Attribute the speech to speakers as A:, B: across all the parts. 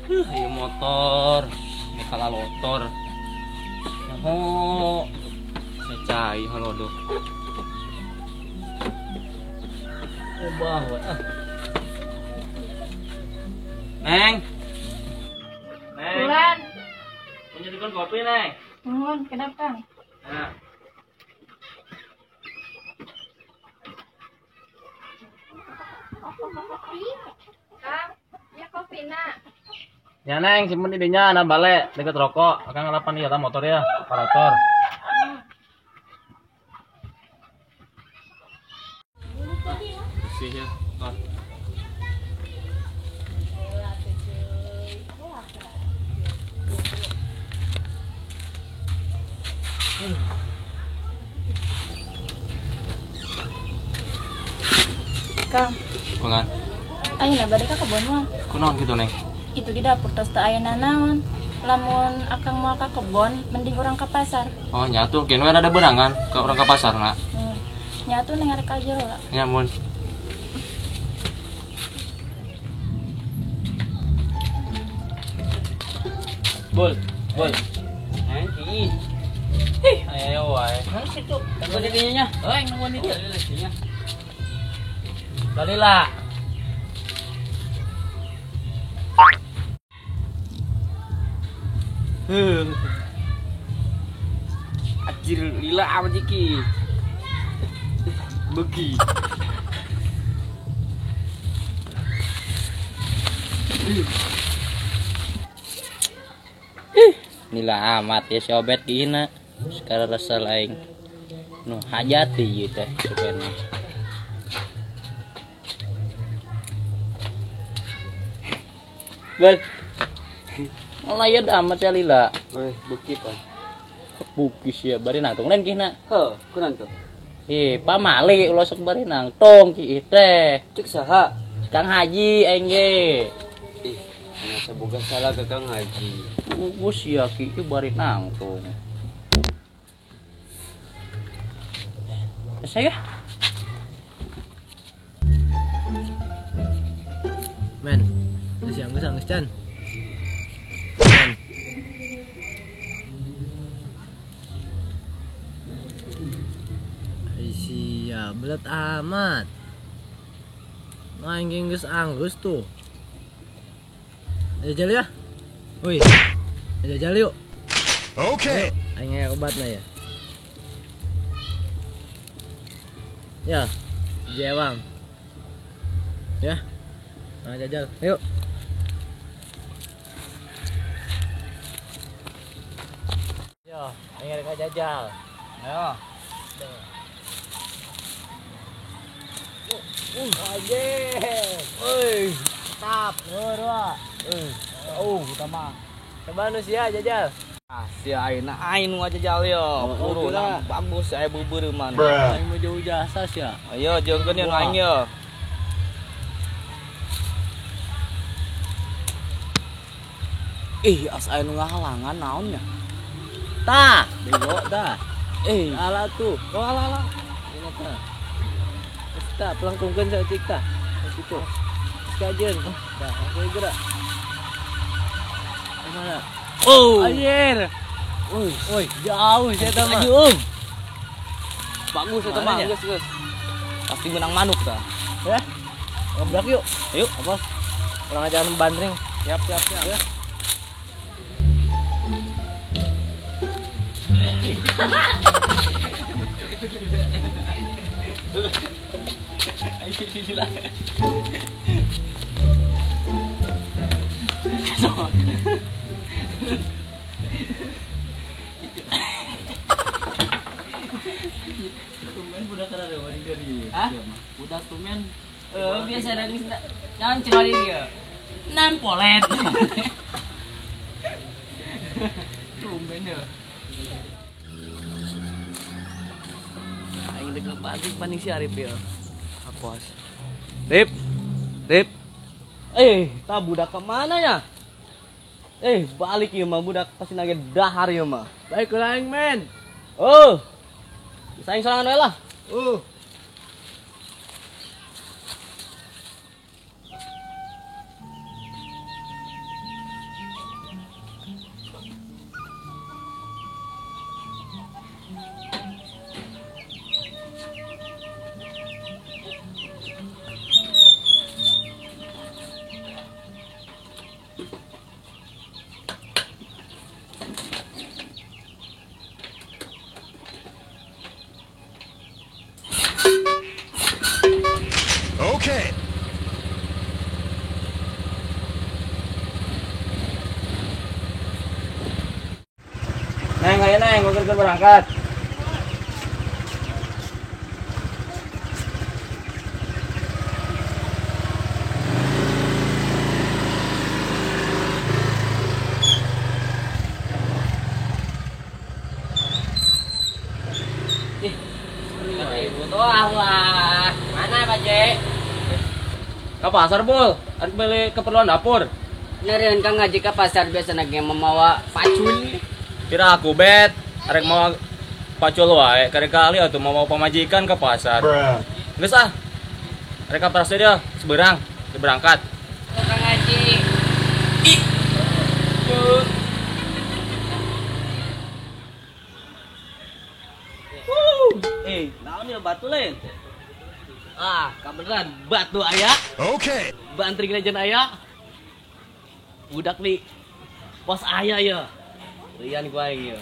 A: Ayo motor, ini kalah lotor. Nyaho, secai halodo. Ubah we ah. Neng. Neng.
B: Bulan.
A: Punya kopi, Neng.
B: Nuhun, kenapa, Kang?
A: Nah.
B: Kang, ya kopi nak.
A: Ya Neng, simpen di dinya na balik deket rokok. Akang ngelapan ieu motor ya, operator. Bersih ya, motor.
B: Kang.
A: Bukan.
B: Ayeuna bade ka kebon mah.
A: Kunaon kitu, Neng?
B: Itu di dapur tos teu aya nanaon. Lamun akang moal ka kebon, mending urang ka pasar.
A: Oh, nya tuh keun we ada beunangan ke urang ka pasar na.
B: Nya tuh neng arek aja lah.
A: Nya mun. Bol, bol. Neng, ih. Ih, ayo wae.
C: Nang situ.
A: Tunggu di dinya nya.
C: Heuh, nungguan di dieu.
A: Balila.
C: Acil lila amat iki. Begi.
A: Nila amat ya si Obet gina. Sekarang rasa lain. Nu hajati ieu teh supena. Bel. Layad amat ya lila.
C: Eh, beki pan.
A: Bukis ya bari nangtung lain kihna.
C: Heuh, kunaon tuh?
A: Ih, pamali ulah sok bari nangtung ki teh.
C: Cek saha?
A: Kang Haji aing ge.
C: Ih, nya boga salah ke Kang Haji.
A: Ugus ya ki bari nangtung. Saya.
D: Men, geus anggeus can. Sia belet amat. Nah, geus anggeus tuh. Jajal ya. Woi. Jajal yuk.
E: Oke.
D: Okay. Aing obatna ya. Ya, jewang. Ya. Nah, jajal. Yuk. Yo, aing rek jajal.
C: Ayo.
D: Anjir. Woi, tetap. Dua.
C: Oh, utama.
D: Coba nu sia jajal.
C: Ah, sia ayeuna aing nu ngajajal yo. Puru bagus aya beubeureuman.
D: Aing mah jauh jasa sia.
C: Ayo jeung-keun ye aing yo. Ih, as aya nu ngahalangan naon nya?
D: Tah, bego tah.
C: Eh,
D: ala tuh.
C: Oh, ala ala.
D: Ini tah. Tah, pelangkungkeun saeutik tah. Kitu. Kajeun. Tah, aku gerak. Mana?
C: Oh.
D: Anjir.
C: Woi,
D: woi, jauh saya mah.
C: Aduh. Bagus eta mah, geus geus. Pasti menang manuk tah.
D: Ya. Ngebrak yuk.
C: Yuk,
D: apa? Kurang ajaran bandring.
C: Siap, siap, siap.
D: Ya.
A: Tumben budak kada ada dari.
C: Hah?
A: Budak tumben.
C: Biasa dari jangan cari dia.
A: Nampolet. Tumben ya.
C: Aing dek balik paning si Arif ya. Apos. Rip. Rip. Eh, ta budak kemana ya? Eh, balik ieu mah budak pasti nage dahar ieu mah.
D: Baik aing men.
C: Oh. Saing sorangan we lah.
E: Okay.
C: Neng, ayo neng, gua kerja berangkat.
A: Wah, mana Pak J?
C: Ke pasar, Bul. Arek beli keperluan dapur.
D: Nyarian Kang Haji ke pasar biasa nage memawa pacul.
C: Kira aku bet, arek mau pacul wae, kali-kali atuh mau pamajikan ke pasar. Geus ah. Arek ka pasar dia, seberang, berangkat.
D: Kang Haji.
C: Naon ya batu lain? Ah, kebeneran batu aya.
E: Oke.
C: Bantring legend aya. Budak nih. Pos aya ya. Rian gua aing ya.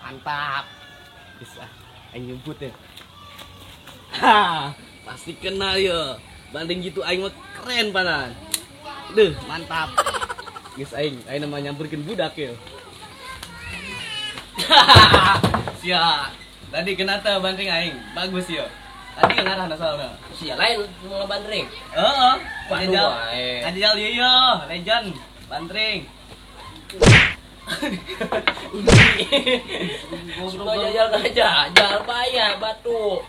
C: Mantap. Bisa aing nyebut ya. Ha, pasti kena ya. Banding gitu aing mah keren panan. Duh, mantap. Guys, aing namanya nyamperkeun budak ya. Sia. Tadi kena teh bandring aing. Bagus ya. Tadi ngarah soalna.
A: Sia lain nu ngabandring.
C: Heeh. Jajal. Jajal ieu yo, legend bandring.
A: Goblok jajal jajal bayar batu.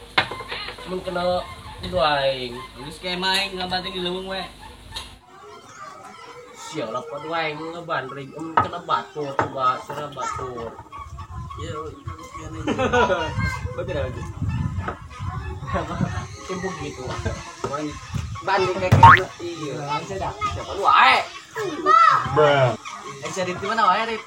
A: Mun kena itu aing.
C: Geus kema aing ngabandring di leuweung we.
A: Sia lah padu aing ngebandring kena batu coba sira batu.
C: Iya, betul aja.
A: Timbuk gitu. Bandring kayak gitu. Iya, dah. Siapa lu ae?
E: Bruh.
C: Eh, di mana wae, Rip?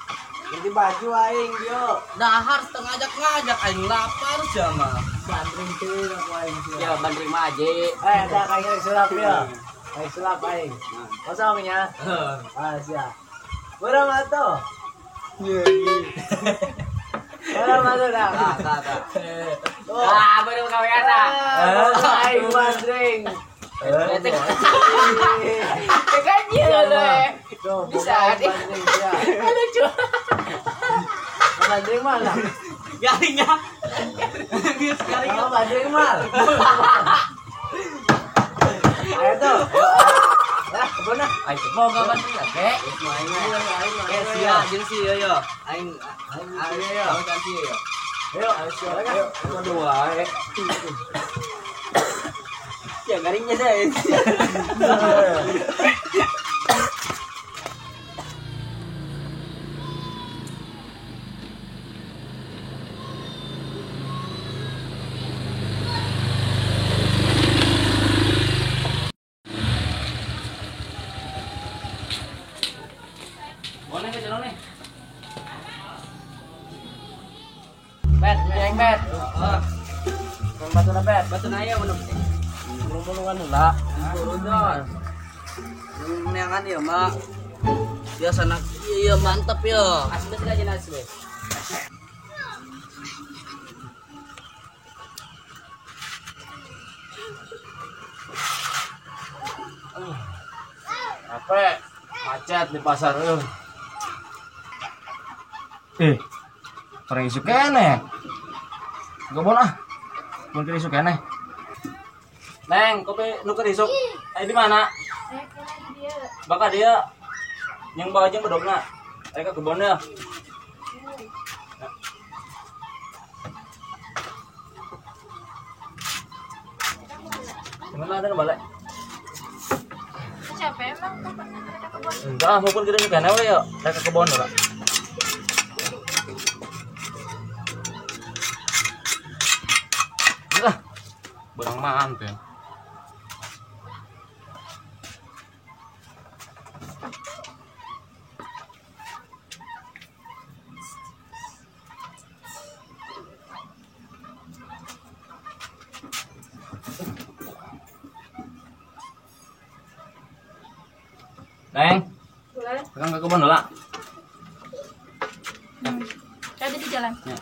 D: Ganti baju aing, yo.
C: Dahar setengah ngajak aing lapar jama.
D: Bandring tuh aku aing.
A: Ya bandring mah aja.
D: Eh, dah kayak sulap yo. Aing sulap aing. Kosongnya. Ah, siap. Berapa tuh? Iya. Berapa tuh dah? Ah,
A: baru kawean dah.
D: Aing bandring.
A: Kayaknya loh. Bisa. Lucu.
D: Bandring mana?
C: Garingnya. Garingnya
D: bandring mal. Ayo tuh. Lah, kebun ah.
A: Ayo mau enggak bandring ya, Kek?
C: Eh, sia, jeung sia yo. Aing aing yo. Ganti yo.
D: Ayo, ayo.
A: Aduh wae. Ya garingnya deh. Bet, yang bet. Batu na bet,
C: batu na aya mun
A: mulungan heula.
C: Turun. Neangan ieu mah. Biasa nak iya mantep ya.
A: Asli aja asli.
C: Capek, macet di pasar.
A: Pergi isu keneh. Gak ah. Mun keur isu keneh.
C: Neng, kopi nu keur isuk. Eh di mana? Bakal dia yang bawa jeung bedogna. Aya ka kebon ya. Gimana ada balik?
B: Capek emang mereka kebon.
C: Enggak, maupun kita juga we ya. Mereka kebon lah.
A: Enggak. Barang manten.
C: Neng.
B: Boleh.
C: Akang ke kebon heula.
B: Tadi di jalan.
C: Ya.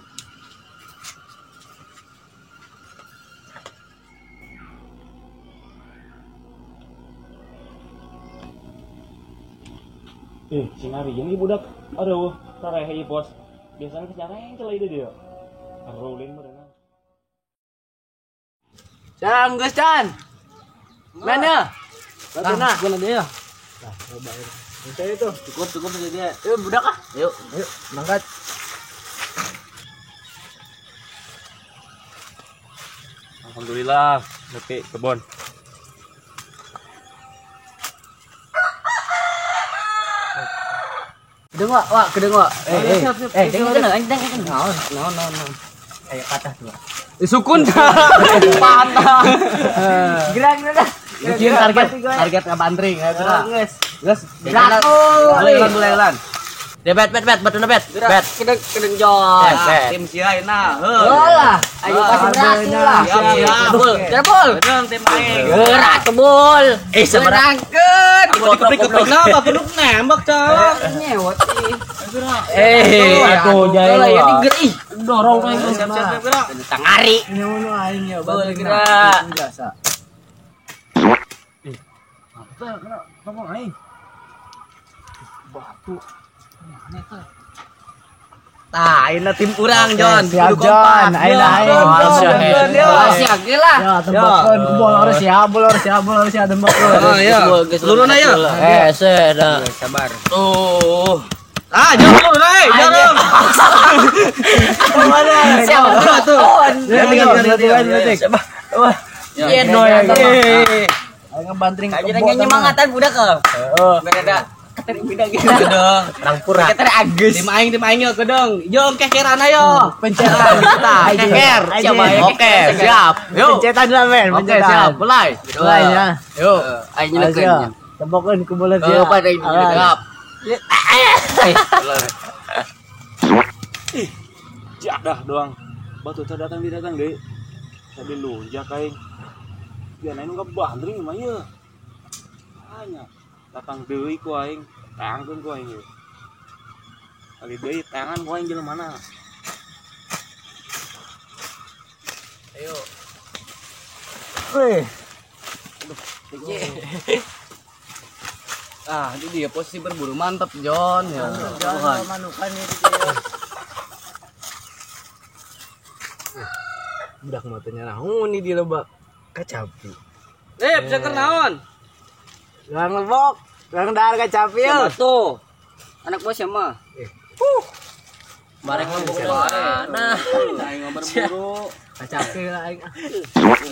F: Sing ari jeung ieu budak. Aduh, tarehe ieu bos. Biasanya geus nyareng celah ieu dia. Rolling meureunna.
D: Cang, geus can. Mana? Batuna.
C: Gua dia.
D: Nah, coba itu. Itu.
C: Cukup saja dia.
D: Yuk, budak ah.
C: Yuk,
D: yuk, berangkat.
F: Alhamdulillah, nepi kebon.
D: Kedeng wak, kedeng wak.
A: Deng.
D: Naon.
A: Kayak patah tuh.
C: Sukun patah.
D: Gerak dah.
C: Bikin target ngabantring ya gerak.
D: Geus.
C: Geus.
D: Gerak.
C: Bulan.
A: Bet batuna bet. Bet.
C: Kedeng Jon. Tim sia ayeuna. Heuh.
D: Lah, ayo pasti berhasil lah.
C: Siap.
A: Jebol.
C: Kedeng tim aing.
A: Gerak tebul. Seberang.
C: Keprik-keprik napa kudu nembak cah.
D: Nyewot ih.
A: Atuh jaya
D: lah ya diger ih.
A: Dorong aing.
C: Siap-siap gerak.
A: Tangari.
D: Nyono aing ya
A: Bol gerak.
D: Biasa.
F: Apa kena tolong aing. Batu.
C: Tah, ayeuna tim urang Jon.
D: Siap Jon, ayeuna aing.
A: Siap lah.
D: Ya, tembakan bola harus siap, bola harus siap, bola harus siap tembakan.
C: Oh iya. Lurun aja.
A: Dah.
C: Sabar. Tuh. Ah, jangan lurun euy, jangan.
A: Siap
C: tuh.
D: Tinggal.
A: Wah. Iya doy.
D: Aing ngebantring
A: Kajian nyemangatan budak ke.
D: Heeh.
A: Beda. Beda gitu.
C: Kedeng.
A: Rangpura. Kita Agus.
C: Tim aing yo kedeng. Yo kekeran ayo.
D: Pencetan.
C: Keker. Oke, siap. Yuk.
D: Pencetan lah men,
C: Oke, siap. Mulai.
D: Mulai ya.
C: Yuk.
A: Aing nyelekeun.
D: Tembakan ke bola siap.
A: Apa aing nyelekap.
F: Ih, jadah doang. Batu teh datang deui. Tadi lunjak aing. Biar aing ngebantring mah ieu. Hanya datang deui ku aing, tangkeun ku aing ieu. Kali deui tangan ku aing jelema mana.
C: Ayo.
D: Weh.
C: Ah, ini dia posisi berburu mantap, Jon ya.
D: Jon manukan ini dia. Budak matanya naon ini dia lebak kacapi.
C: Bisa kernaon?
D: Lang lebok, lang dahar kacapi ya.
A: Tuh. Anak bos siapa? Bareng lebok nah,
C: aing berburu.
D: Kacapi lah aing.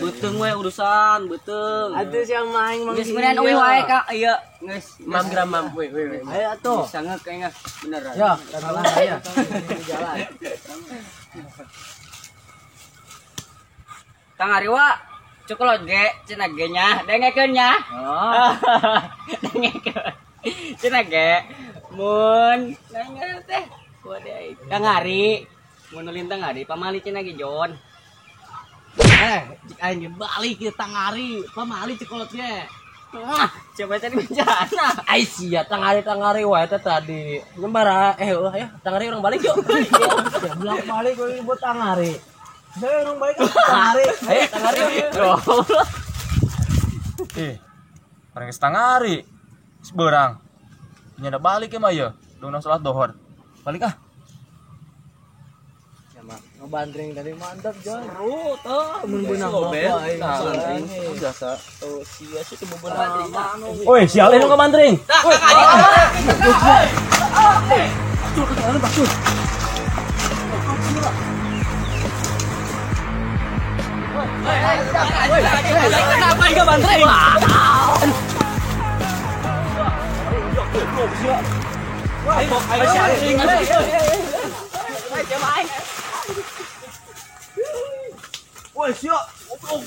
C: Beuteung we urusan, beuteung.
D: Atuh siapa aing mang.
A: Geus meureun euy wae ka ieu. Geus mam gram mam we we.
D: Ayo atuh.
A: Sangat kayaknya beneran.
D: Ya, taruhlah ya. Jalan.
A: Kang Ariwa, cukup ge cenah ge nya, dengekeun nya.
C: Oh.
A: Dengekeun. Cenah ge mun nanya teh kuade aing. Kang Ari, mun ulin Tang Ari pamali cenah ge Jon.
C: Cik aing ge balik ke Tang Ari, pamali cekolot ge.
A: Wah, coba cari bencana.
C: Ai sia Tang Ari wae teh tadi. Nyembara ya Tang Ari urang balik yuk.
D: Ya belak balik gua buat Tang Ari. Saya orang balik Tang Ari.
C: Ayo Tang Ari.
F: Orang geus Tang Ari. Geus beurang. Nya balik ya mah ieu. Dongna salat dohor. Balik ah.
D: Ya mah ngebantring tadi mantap Jon.
C: Seru tuh.
D: Mun beunang aing.
C: Biasa. Tuh sia sih teu beunang.
F: Oi, sial nu ngebantring. Oi.
C: Kenapa enggak bantring? Woi, siap. Goblok.